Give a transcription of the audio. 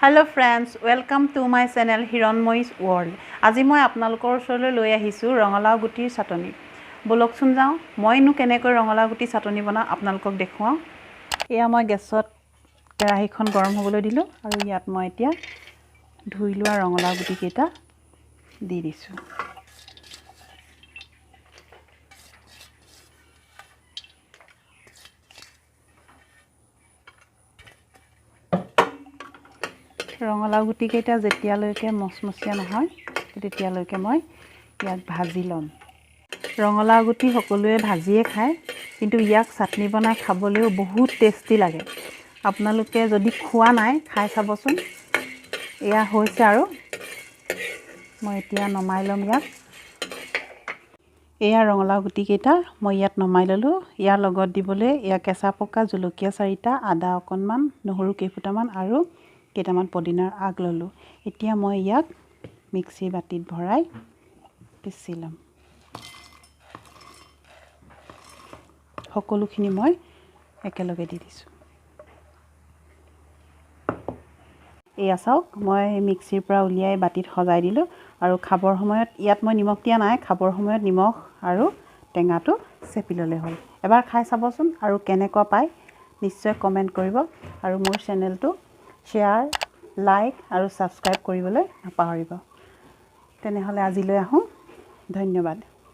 Hello friends, welcome to my channel Hiranmoyee's world. আজি মই আপোনালোকৰ ওচৰলৈ লৈ আহিছোঁ ৰঙালাও গুটিৰ চাটনি। ব'লকচোন যাওঁ, মইনো কেনেকৈ ৰঙালাও গুটিৰ চাটনি বনাওঁ আপোনালোকক দেখুৱাওঁ। এয়া মই গেছত কেৰাহীখন গৰম হ'বলৈ দিলোঁ আৰু ইয়াত মই এতিয়া ধুই লোৱা ৰঙালাও গুটিকেইটা দি দিছোঁ। ৰঙালাও গুটিকেইটা যেতিয়ালৈকে মচমচীয়া নহয় তেতিয়ালৈকে মই ইয়াক ভাজি ল'ম। ৰঙালাও গুটি সকলোৱে ভাজিয়ে খায়, কিন্তু ইয়াক চাটনি বনাই খাবলৈও বহুত টেষ্টি লাগে। আপোনালোকে যদি খোৱা নাই খাই চাবচোন। এয়া হৈছে আৰু মই এতিয়া নমাই ল'ম ইয়াক। এয়া ৰঙালাও গুটিকেইটা মই ইয়াত নমাই ল'লোঁ। ইয়াৰ লগত দিবলৈ এয়া কেঁচা পকা জলকীয়া 4টা, আদা অকণমান, নহৰু কেইফুটামান আৰু কেইটামান পদিনাৰ আগ ল'লোঁ। এতিয়া মই ইয়াক মিক্সিৰ বাতিত ভৰাই পিচি ল'ম। সকলোখিনি মই একেলগে দি দিছোঁ। এয়া চাওক, মই মিক্সিৰ পৰা উলিয়াই বাতিত সজাই দিলোঁ। আৰু খাবৰ সময়ত ইয়াত মই নিমখ দিয়া নাই, খাবৰ সময়ত নিমখ আৰু টেঙাটো চেপি ল'লে হ'ল। এবাৰ খাই চাবচোন আৰু কেনেকুৱা পায় নিশ্চয় কমেণ্ট কৰিব আৰু মোৰ চেনেলটো শ্বেয়াৰ, লাইক আৰু ছাবস্ক্ৰাইব কৰিবলৈ নাপাহৰিব। তেনেহ'লে আজিলৈ আহোঁ, ধন্যবাদ।